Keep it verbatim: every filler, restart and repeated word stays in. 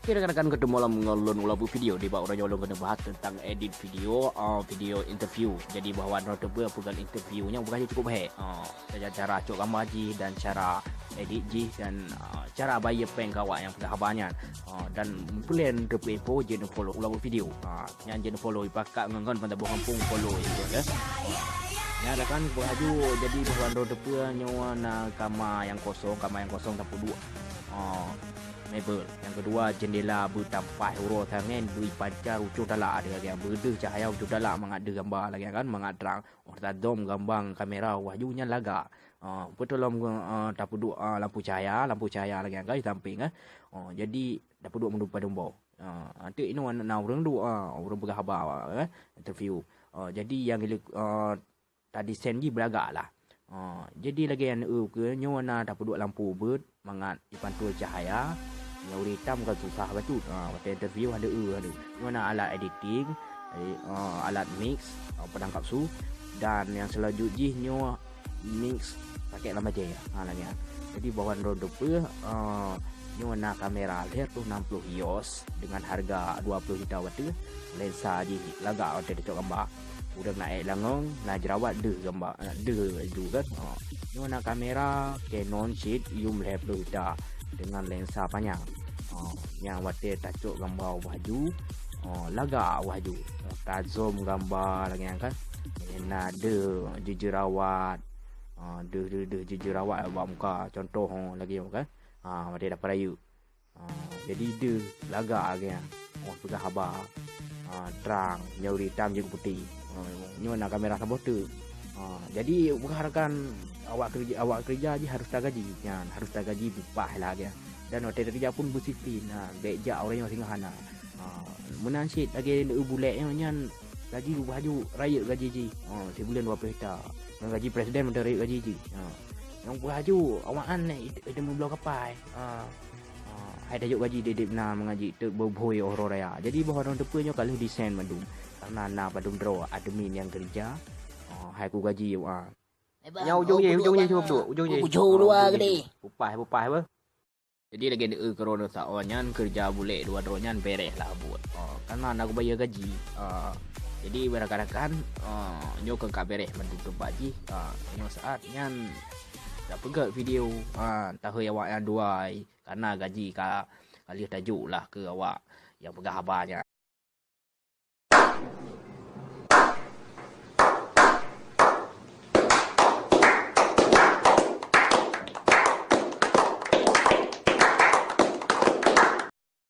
Oke, rakan-rakan, ketemu lom ngon lôn ulang video. Di bak uroe nyoe lôn keuneuk bahas tentang edit video, ah, video interview. Jadi, bahwa droe teupeue peugah interview nyan bukan cukup hek. Ah, cara, cara cok gambar jih dan cara edit jih dan, ah, cara bayeue péng keu awak nyang peugah haba nyan. Ah, dan peue lé droe teupeue info, jeuet follow ulang video. Ah, nyan jeuet follow, pakat ngon, ngon Pantai Boh Kampung follow je, eh. Nyan rakan, buhaju jadi bahwa droe teupeue nyoe na kama nyang kosong, kama nyang kosong tapeuduek. Ah, mebel. Nyang keudua, jeundela beutampai uroe tangen beuipanca ucong talak, ada lagèe beudeuh cahya ucong talak mangat deuh gamba lagèe kan, mangat trang. Oh, tazom gamba ngon kamera wahju nyan lagak. Ah, beutôi lom, ah, tapeuduek, ah, lampu cahya, lampu cahya lagèe kan di samping, eh. Oh, jadi tapeuduek meudum padum boh. Ah, anteuk inoe na ureueng duek, ah, ureueng peugah haba, eh, interview. Ah, jadi nyang ilek, ah, tadesen jih beulagak lah. Ha, jadi lagèe nyang eu keu nyoe na tapeuduek lampu beuet mangat jipantul cahya, nyoe ureueng itam kan susah bacut. Ha, watèe interview hana eu, hana eu. Nyoe na alat editing, eh, ha, alat mix, ha, peudangkap su, dan nyang seulanjut jih nyoe mix pakèk lam bajèe. Ha, lagèe nyan. Jadi, bahwa droe teupeue, ha, nyoe na kamera lhèe ploh nam ploh EOS dengan harga dua ploh juta watèe. Lensa jih lagak watèe tacok gamba. Ureueng na èk langong, na jerawat deuh gamba, deuh laju kan. Ha. Nyoe na kamera Canon Z I M lhèe ploh juta dengan lensa panyang. Ha. Nyang watèe tacok gamba wahju, ha, lagak wahju. Tazom gamba lagèe nyan kan. Na deuh jeujerawat. Ha, deuh, deuh, deuh jeujerawat bak muka. Contoh, ha, lagèe nyoe kan. Ha, watèe dapat rayeuk. Ha, jadi deuh lagak lagèe nyan. Oh, peugah haba. Ha, trang, nyoe ureueng itam jeuet putéh. Ha, nyoe na kamera saboh teuk. Ha, jadi peugah rakan awak keureuja, awak keureuja jih harôh tagaji. Nyan, harôh tagaji beupaih lah lagèe nyan. Dan watèe teukeureuja pun beudisiplin. Ha, bèk jak ureueng nyang singoh hana. Ha, meunan cit lagèe bulèk nyoe nyan gaji beuhaju rayeuk gaji jih. Ha, sibuleuen dua ploh juta. Ngon gaji presiden mantong rayeuk gaji jih. Ha. Nyang beuhaju awaknyan itu, itu meubloe kapai. Ha. Ha, hai tajok gaji didip na mengaji teuk beubuih uroe raya. Jadi, bahwa droe teupeue nyoe ka lheueh desain mandum. Karena na padum droe admin nyang keureuja. Ha, hai ku gaji, ha. Nyang ujong jih, ujong jih cuba duduk, ujong jih. Ujong luwa gede. Upah, upah apa? Jadi, lagèe neu keurona saon nyan keureuja bulèk dua droe nyan bèrèh lah buet. Ha, karena na kubayeue gaji. Ha, jadi, rakan-rakan, ha, nyoe keu ka bèrèh mandum teumpat jih. Ha, nyoe saat nyan tapeugèt video. Ha, tahe awak nyan duai. Karena gaji ka, ka lheueh tajok lah keu awak nyang peugah haba nyan.